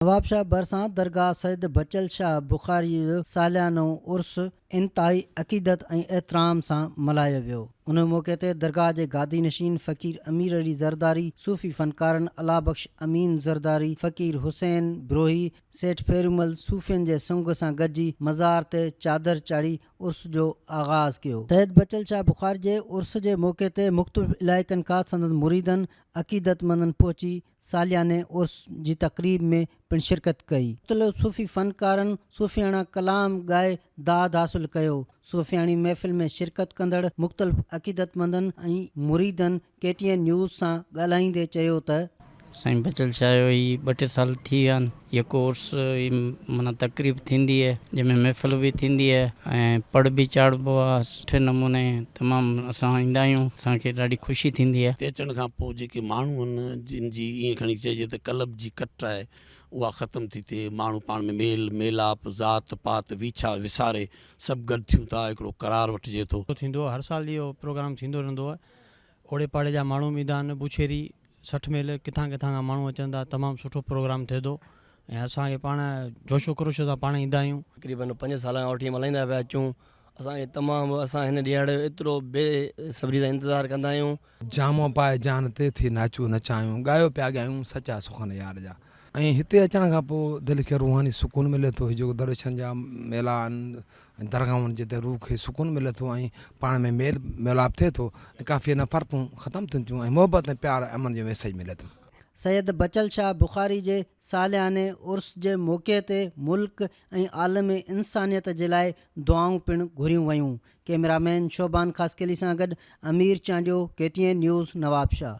نوابشاهه ڀرسان درگاهه سيد بچل شاهه بخاري جو ساليانو عرس انتهائي عقيدت ۽ احترام سان ملهايو ويو. ان موقعي تي درگاهه جي گادي نشين فقير امير علي زرداري، صوفي فنڪارن الله بخش امين زرداري، فقير حسين بروهي، سيٺ ڦيرومل صوفين جي سنگ سان گڏجي مزار تي چادر چاڙهي عرس جو آغاز ڪيو. سيد بچل شاهه بخاري جي عرس جي موقعي تي مختلف علائقن کان سندن مريدن، عقيدتمندن پهچي سالياني عرس جي تقريب ۾ پڻ شرڪت ڪئي. مختلف صوفي فنڪارن صوفياڻا ڪلام ڳائي داد حاصل ڪيو. صوفياڻي محفل ۾ شرڪت ڪندڙ مختلف عقيدتمندن ۽ مريدن ڪي ٽي اين نيوز سان ڳالهائيندي چيو ته. سائين بچل شاهه جو هي ٻه ٽي سال ٿي ويا آهن يڪو عرس هي معنيٰ تقريب ٿيندي آهي جنهن ۾ محفل به ٿيندي آهي ۽ پڙ به چاڙهبو آهي سٺي نموني تمام اسان ايندا آهيون اسان کي ڏاڍي خوشي ٿيندي آهي. هتي اچڻ کان پوء جيڪي ماڻهو آهن جن جي ائين کڻي چئجي ته قلب جي ڪٽ آهي اها ختم ٿي ٿئي ماڻهو پاڻ ۾ ميل ميلاپ ذات پات ويڇا وساري سڀ گڏ ٿيون ٿا هڪڙو قرار وٺجي ٿو. ٿيندو هر سال اهو پروگرام ٿيندو رهندو آهي اوڙي پاڙي جا ماڻهو به ايندا آهن بوڇيري 60 ميل ڪٿان ڪٿان کان ماڻهو اچن ٿا تمام سٺو پروگرام ٿئي ٿو ۽ اسان کي پاڻ جوش و خروش سان پاڻ ايندا آهيون. تقريبن 5 سالن کان وٺي ملهائيندا پيا اچون اسان کي تمام اسان هن ڏيهاڙي جو ايترو بي صبري سان انتظار ڪندا آهيون. جامو پائي جان تي ٿي ناچو نچايون ڳايو پيا ڳايون سچا سخن يار جا. ۽ هتي اچڻ کان پوء دل کي روحاني سڪون ملي ٿو. هي جيڪو درويشن جا ميلا آهن ۽ درگاهون جتي روح کي سڪون ملي ٿو ۽ پاڻ ۾ ميل ميلاپ ٿئي ٿو ۽ ڪافي نفرتون ختم ٿين ٿيون ۽ محبت ۽ پيار ۽ امن جو ميسيج ملي ٿو. سيد بچل شاهه بخاري جي سالياني عرس جي موقعي تي ملڪ ۽ عالم انسانيت جي لاء دعائون پڻ گهريون ويون. ڪئميرا مين شعبان خاصخيلي سان گڏ Amir Chandio, K T N news, Nawabshah.